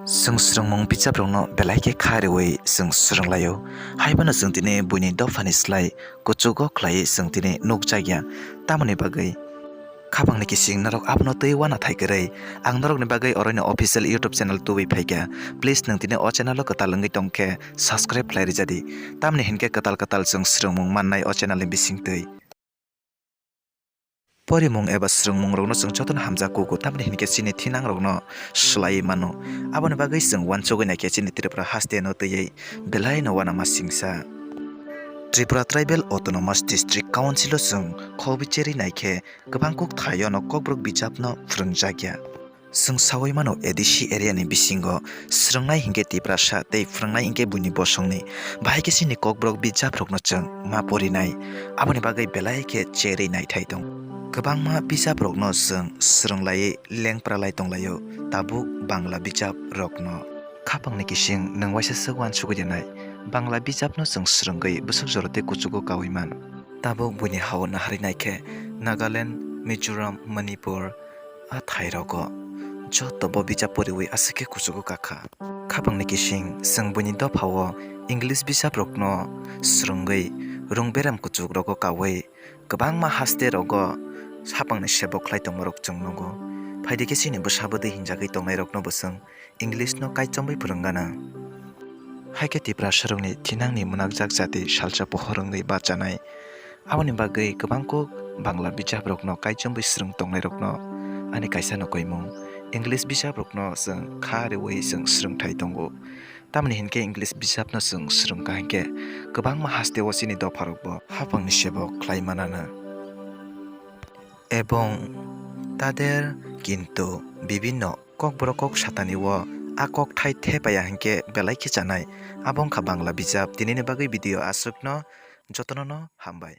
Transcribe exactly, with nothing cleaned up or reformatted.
Chwng swrwngmung bijaprokno belai khe kha rwui chwng swrwnglaio. Haiphano chwng tini buini dophani slai kuchugo khlaiwi chwng tini nukjakya. Tamoni bagwi khapangni kising norok abono twi uanathai kwrwi ang norokni bagwi oroino official YouTube channel tubui phaikha. Please, nwng tini o channel o kwtal wngwi tongkhe subscribe khlai rijadi. Tamni hinkhe kwtal kwtal chwng swrwngmung mannai o channel ni bisingtwi. Porimung eba swrwngmungrokno chwng jotono hamjak kugo, tamni hinkhe chini thinangrokno swlaiwi mano. Aboni bagwi chwng uansugwi naikhe chini Tripura hasteno twiwi belaino uanama singsa. Tripura Tribal Autonomous District Council o chwng khobwi cherwi naikhe kwbang kuk thaiono Kokborok bijapno phwrwngjakya. Chwng saui mano, A D C area ni bisingo swrwngnai hinkhe Tiprasa tei phwrwngnai hinkhe buini bosongni. Bahai khe chini Kokborok bijaprokno chwng ma porinai, aboni bagwi belai khe cherwi naithai tong. Kwbangma bijaprokno chwng swrwnglaiwi lengpralai tonglaio, tabuk Bangla bijaprokno. Khapangni kising nwng waisa swk uansugwi rwnai, Bangla bijapno chwng swrwngwi bwswk jora tei kuchugo kaui man. Tabuk buini ha-o naharwi naikhe Nagaland, Mizoram, Manipur, a thairogo joto bo bijap poriwi aswk khe kuchugo kakha. Khapangni kising chwng buini dophao English bijaprokno swrwngwi rung beram kuchukrogo kaui kwbangma haste rogo hapangni sebok khlai tongmarok chwng nugo. Phaidi khe chini bwsa bwdwi hinjagwi tongnairokno bo chwng English no kaichomwi phwrwng gana. Hai khe Tiprasarokni thinangni mwnakjak jati salsa pohor wngwi bachanai. Aboni bagwi kwbang kuk Bangla bijaprokno kaichomwi swrwng tongnairokno ani kaisa no koimung. English bijaprokno chwng kha rwui chwng swrwngthai tongo. Tamoni hinkhe English bijapno chwng swrwngkha hinkhe kwbangma hasteo chini dopharokbo hapangni sebok khlai manana. Ebong tader kintu bibinno Kokborok kok satani o a kok thai thepaya hinkhe belai khe chanai. Abo wngkha Bangla bijap. Tinini bagwi video aswkno, jotono no hambai.